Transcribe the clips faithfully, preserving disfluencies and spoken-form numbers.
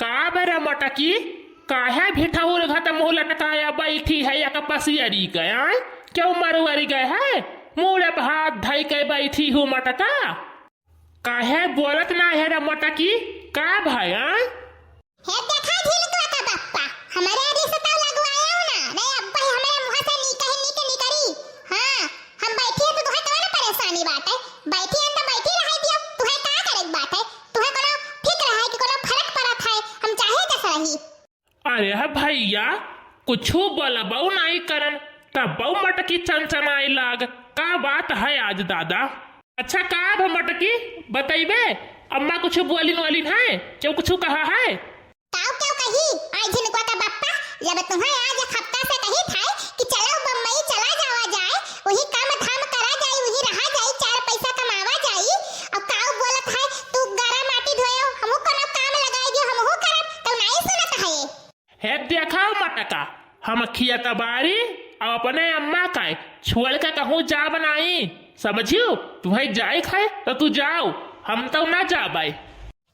का बे रे मटकी, काहे भिठउर घत मुँह लटकाया बैठी है एक पसियरी के, आय? क्यों मरुअरी गए है? मूड़े पे हाथ धइ के बैठी हूँ मटका। काहे बोलत ना है रे मटकी, का भय, आय? हे देखा झिनकुआ का बप्पा, हमरे रिश्ता लगवाया हो ना, नहीं अब्बा ही हमरे मुँह से नी कहे, नी के नी करी। हाँ, हम बैठी है तो तुहे कौन परेशानी बात है? बैठी है तो बैठी रहे दियो, तुहे का करे के बात है? तुहे कोनो फिक्र है कि कोनो फर्क पड़त है, हम चाहे जस रही। अरे ह भैया, कुछु बोलबउ नाई करन, तबउ मटकी चनचनाए लाग। का बात है आज दादा? अच्छा का भ मटकी, बतइबे? अम्मा कुछु बोलिन वोलिन है? क्यों कुछु कहा है? काऊ क्यों कही? आय झिनकुआ का बप्पा, जब तुहे आज एक हफ्ता से कही था कि चलो बम्बई चला जावा जाए, वही काम धाम करा जाए, वही रहा जाए, चार पैसा कमावा जाए, अब काऊ बोलत है तू गरा माटी ढोयो, हमहू कोनो काम लगाई दियो, हमहू करब, तो नाई सुनत है। हे देखा मटका, हम खियत बारी अउ अपने अम्मा का छोड़ के कहूँ जाब नाई, समझियो? तुहे जाए खाए तो तू जाओ, हम तो ना जाबे।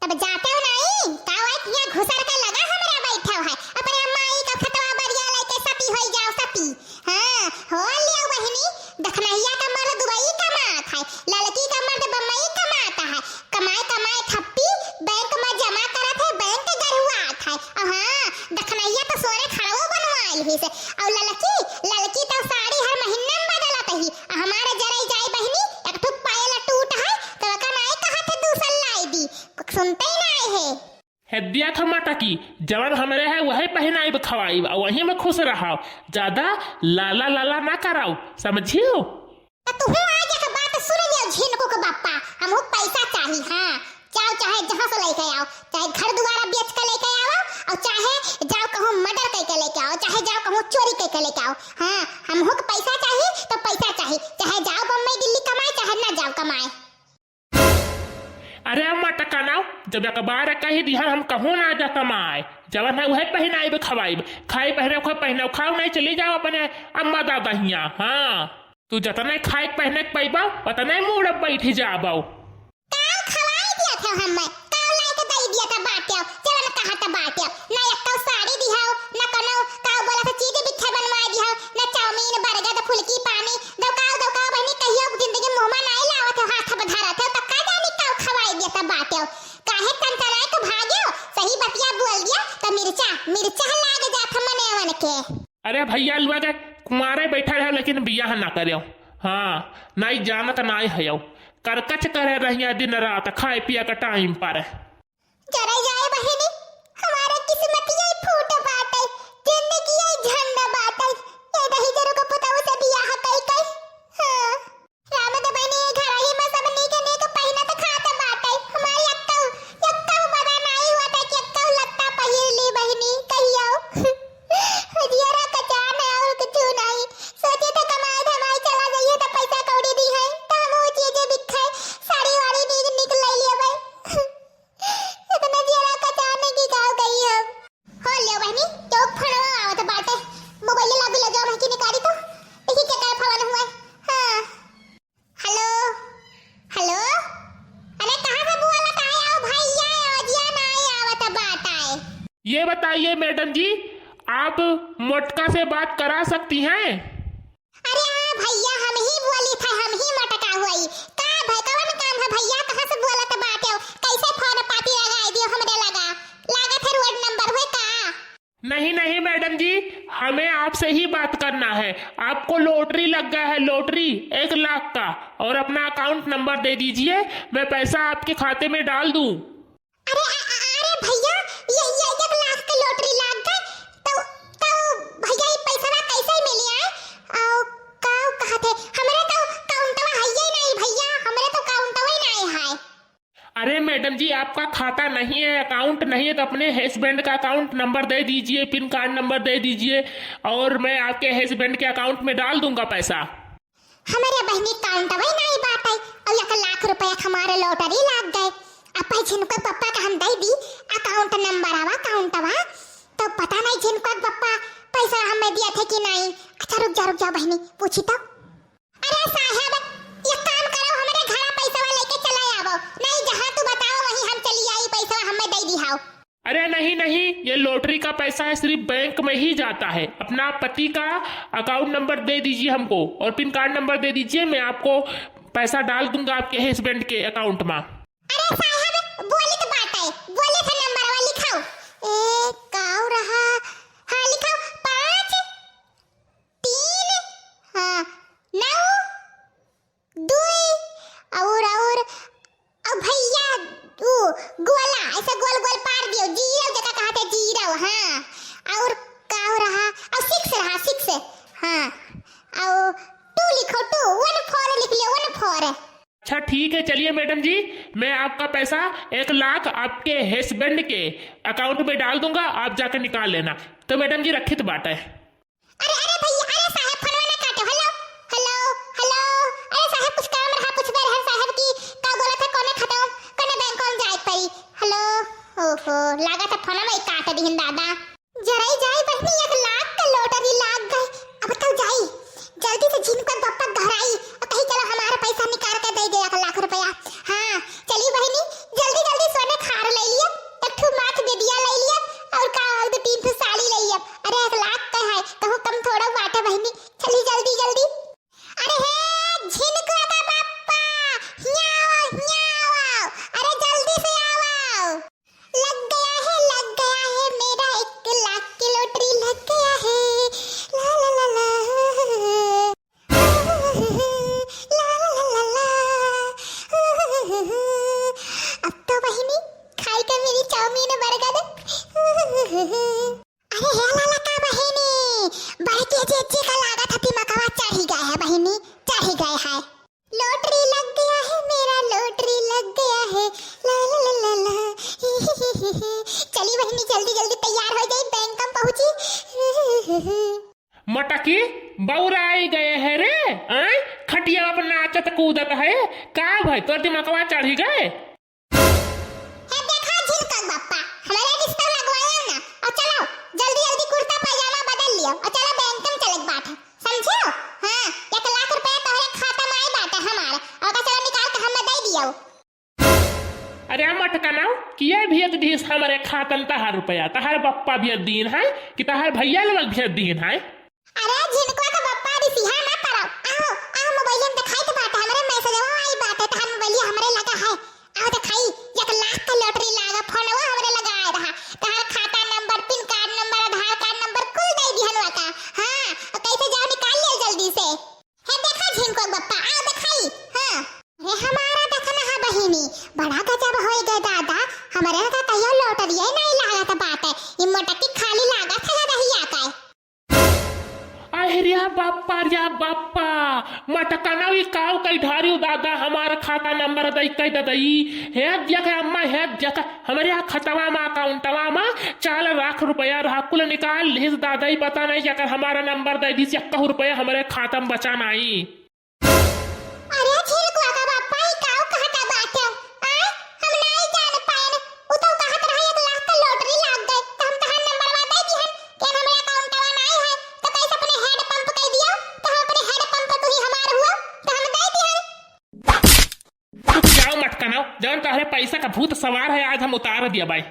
तब जाते हो नाई, का वाई किया घुसर के लगा हमरा बैठे हो है, अपने अम्मा आई का खतवा बरिया लेके सती होई जाओ सती। हाँ, हो लियो बहिनी, दखनहिया का मर्द दुबई कमात है, ललकी का मर्द बम्बई कमाता है, कमाए कमाए थप्पी बैंक में जमा करत है, बैंक गरुआत है। और हाँ, दखनहिया तो सोने खड़वो बनवाइल ही से। और ललकी, ललकी तो साड़ी हर महीना में बदलत ही। आ हमारे जरई जाई बहिनी, एक ठो पायल टूट है, तो ओका नाई कहत है दूसर लाई दी, सुनते ही नाई है। हे दिया था मटकी, जवन हमरे है वही पहनाइब खवाइब, और वही में खुश रहा, ज्यादा लाला लाला ना कराओ, समझियो? त तुहू आज एक बात सुन लियो झिनकू के बापा, हमहू पैसा चाही। हाँ, जाओ चाहे जहाँ से लेके आओ, चाहे घर दुआरा बेच के लेके आओ, और चाहे जाओ कहूँ मर्डर करके लेके आओ, चाहे जाओ कहूँ चोरी करके लेके आओ। हाँ, हमहू के पैसा चाही तो पैसा चाही, चाहे जाओ बम्बई दिल्ली कमाए, चाहे ना जाओ कमाए। अरे अम्मा टकनऊ, जब एक बार कही दिहन हम कहूँ ना जा कमाए, जवन है उहे पहिनाइब खवाइब, खाई पहिरे उखे पहिनऊ खाओ, नहीं चली जाओ अपने अम्मा दादा हियाँ। हाँ, तू जतने खाए के पहिने के पइबा, ओतने मूड़ बैठ जाबो। काउ खवाई दिया था हमें, काउ लाई के दई दिया था बाट्यो, जवन कहा था बाट्यो, ना एक्को साड़ी दिहाओ, ना कोनो काउ बोला था चीज बिच्छा बनवाए दिहाओ, ना चाउमीन, बर्गर, फुलकी, पानी, दौकाओ, दौकाओ बहिनी, कहियो जिंदगी मुँह में नाई लावत हो, हाथ में धरत हो, तो का जानी काउ खवाई दिया था बाट्यो। काहे तनतनाए के भाग्यो, सही बतिया बोल दिया, तो मिर्चा, मिर्चा लाग जात ह मने मन के। अरे भैया लुआ के कुमारे बैठा रहे, लेकिन बियाह ना करेओ। हाँ, नाई जानत नाई हयो। करकच करे रहिया दिन रात, खाए पिए के टाइम पर। जरे जाए बहिनी, हमारे किस्मतिया फूट बाटे, जिंदगी झंड बाटे। ये दही जरू के पुतऊ से बियाह कई कई। हाँ। राम दे बहिनी, घर ही में सब नीक नीक पहिनत खात बाटे। हमारी अक्कऊ, अक्कऊ बड़ा नाई हुआ था कि अक्कऊ लत्ता पहिर ली बहिनी, कहियो। जियरा कचान है और कुछ नहीं। सोचे तो कमाए धमाए चला जाइए तो पैसा कौड़ी दी है, तो हम वो चीजें बिक खाए, साड़ी वाड़ी नीक नीक ले लिए भाई। इतना जियरा कचान है कि का कही हम। हो लियो बहिनी, केहू के फोनवा आवत बाटे। मोबाइल लागू ले जाओ, महकी निकारी तो। देखी के का फोन हुआ है। हाँ। हेलो, हेलो। अरे कहाँ से बोलत आए हो भैया? आवाजिया ना आए आवत बाटे। ये बताइए मैडम जी, आप मोटका से बात करा सकती हैं? अरे हाँ भैया, हम ही बोली था, हम ही मटका हुई। का भाई, कवन काम है भैया? कहाँ से बोलत बाटे हो? कैसे फोन पाती लगाई दियो हमरे लगा? लागत है रोड नंबर हुए का? नहीं, नहीं मैडम जी, हमें आपसे ही बात करना है। आपको लॉटरी लग गया है, लॉटरी एक लाख का, और अपना अकाउंट नंबर दे दीजिए, मैं पैसा आपके खाते में डाल दूं। अरे, अ-, अ-, अरे भैया, ये, ये एक लाख के लॉटरी लाग गए, तो, तो भैया ये पैसवा कैसे मिली आए? अ, का कहत है, हमरे तो अकाउंटवा है ही नहीं भैया, हमरे तो अकाउंटवा ही नहीं है। अरे मैडम जी, आपका खाता नहीं है, अकाउंट नहीं है, तो अपने हस्बैंड का अकाउंट नंबर दे दीजिए, पिन कार्ड नंबर दे दीजिए, और मैं आपके हस्बैंड के अकाउंट में डाल दूंगा पैसा। हमरे बहिनी अकाउंटवा ही नाई बाटे, और एक लाख रुपया के हमारे लॉटरी लाग गए। अब भाई झिनकुआ के पप्पा का हम दे दी अकाउंट नंबर आवा, अकाउंटवा, तो पता नहीं झिनकुआ के पप्पा पैसा हमें दिया थे कि नहीं। अच्छा रुक जा, रुक जा बहिनी, पूछी तो। अरे साहब, एक काम करो, हमरे घरा पैसा लेके चला आवो, नहीं जहाँ तू बताओ वहीं हम चली आई, पैसा हमें दे दिहाओ। अरे नहीं नहीं, ये लॉटरी का पैसा है, सिर्फ बैंक में ही जाता है। अपना पति का अकाउंट नंबर दे दीजिए हमको और पिन कार्ड नंबर दे दीजिए, मैं आपको पैसा डाल दूंगा आपके हस्बैंड के अकाउंट में। अरे साहब, बोलित बाटे, बोलित है नंबरवा लिखाओ। ए, काऊ रहा? हाँ, लिखाओ, पाँच तीन, हाँ, नौ दुई, और, और, और भैया, ऊ, गोला, ऐसे गोल गोल पार दियो, जीरो जगह कहा थे, जीरो, हाँ, और काऊ रहा? और सिक्स रहा, सिक्स, हाँ, और टू लिखो, टू, वन फोर लिख लियो, वन फोर। अच्छा ठीक है, चलिए मैडम जी, मैं आपका पैसा एक लाख आपके हस्बैंड के अकाउंट में डाल दूंगा, आप जाकर निकाल लेना। तो मैडम जी रखित बाटे। अरे, अरे भैया, अरे साहब, फोनवा ना काटो। हेलो, हेलो, हेलो। अरे साहब, कुछ काम रहा, पूछबे रहा साहब कि का बोलत है, कौने खाता, कौने बैंक में जाए पड़ी। हेलो, ओहो, लागत है फोनवा ही काट दिहिन दादा। जरई जाई बहिनी, एक लाख के लॉटरी लाग गए। अब तो जाई, जल्दी से झिनकू के बप्पा घर आई और कही, "चलो हमारा पैसा निकाल के दे दे एक लाख रुपया।" हाँ, चली बहिनी, जल्दी जल्दी सोने खार ले लिया, एक ठो माथ बेदिया ले लिया और का दो तीन ठो साड़ी ले लिया। अरे एक लाख का है, कहूँ कम थोड़ा बाटे बहिनी, चली जल्दी जल्दी। अरे हे झिनकू का बप्पा, हियाँ आओ, हियाँ आओ, अरे जल्दी से आओ। लग गया है, लग गया है, मेरा एक लाख की लॉटरी लग गया है। ला ला ला ला। ला ला ला ला ला। अब तो बहिनी खाई के मेरी चाउमीन बर्गर। अरे हे लाला का बहिनी, बड़के जीजी का लागत है दिमकवा चढ़ी गए है बहिनी, चढ़ी गए है। लॉटरी लग गया है मेरा, लॉटरी लग गया है, ला ला ला ला ला, ही ही ही ही ही। चली बहिनी, जल्दी जल्दी तैयार हो जाई, बैंक में पहुंची। मटकी, बौराई गए है रे, आय? खटिया पर नाचत कूदत है, का भाई तोर दिमकवा चढ़ी गए? हे देखा झिनकू के बप्पा, हमरे रिश्ता लगवाया ना, और चलो जल्दी जल्दी कुर्ता पैजामा बदल लियो और चलो बैंक में चले के बाटे, समझो? हाँ, एक लाख रुपया तोहरे खाता में आई बाटे हमारे, और का चलो निकाल के हमें दे दियो। अरे मटकनऊ, किया भेज दिहिस हमरे खातन तहार रुपया, तहार बप्पा भेज दीन है कि तहार भैया लोग भेज दीन है? अरे झिनकुआ के बप्पा, रिसिहा ना करो। आओ, आओ, मोबाइल में देखाई तो बाटे, हमरे मैसेजवा आई बाटे, तहार मोबाइलिया हमरे लगा है। आओ देखाई, एक लाख का लॉटरी लागा, फोनवा हमरे लगा आए रहा। तहार खाता नंबर, पिन कार्ड नंबर, आधार कार्ड नंबर कुल दे दिहन वाता। हाँ, और कैसे जाओ निकाल ले जल्दी से। हे देखा झिनकुआ के बप्पा, आओ देखाई। हाँ। हे हमारा देखना है बहिनी, बड़ा गजब होई गए दादा, हमरे का कहियो लॉटरिये नहीं लागत बाटे, ई मोटकी खाली लागत है रहिया का। अरे बाप्पा रे बाप्पा, मटकनऊ ई काव कई ढारी दादा, हमार खाता नंबर दई कई ददई। हे देख अम्मा, हे देख, हमरे यहाँ खतवा मा, अकाउंटवा मा चार लाख रुपया रहा, कुल निकाल लिहिस दादा, ई पता नहीं अगर हमारा नंबर दे दिस, एक्कहू रुपया हमरे खाता में बचा नहीं। अरे झिनकुआ का बापा, ई काव कहता बाटे? आय, हम नाई जान पाएन। उ तो कहत रहे एक लाख का लॉटरी लाग गए, तो हम तहार नंबरवा दे दिहन। के हमरे अकाउंटवा नाई है, तो कैसे अपने हेड पंप कह दियो? तो हम अपने हेड पंप, तू ही हमार हुआ, तो हम दे दिहन। रुक जाओ मटकनऊ, जौन तोहरे पैसा का भूत सवार है, आज हम उतार दिया बाई।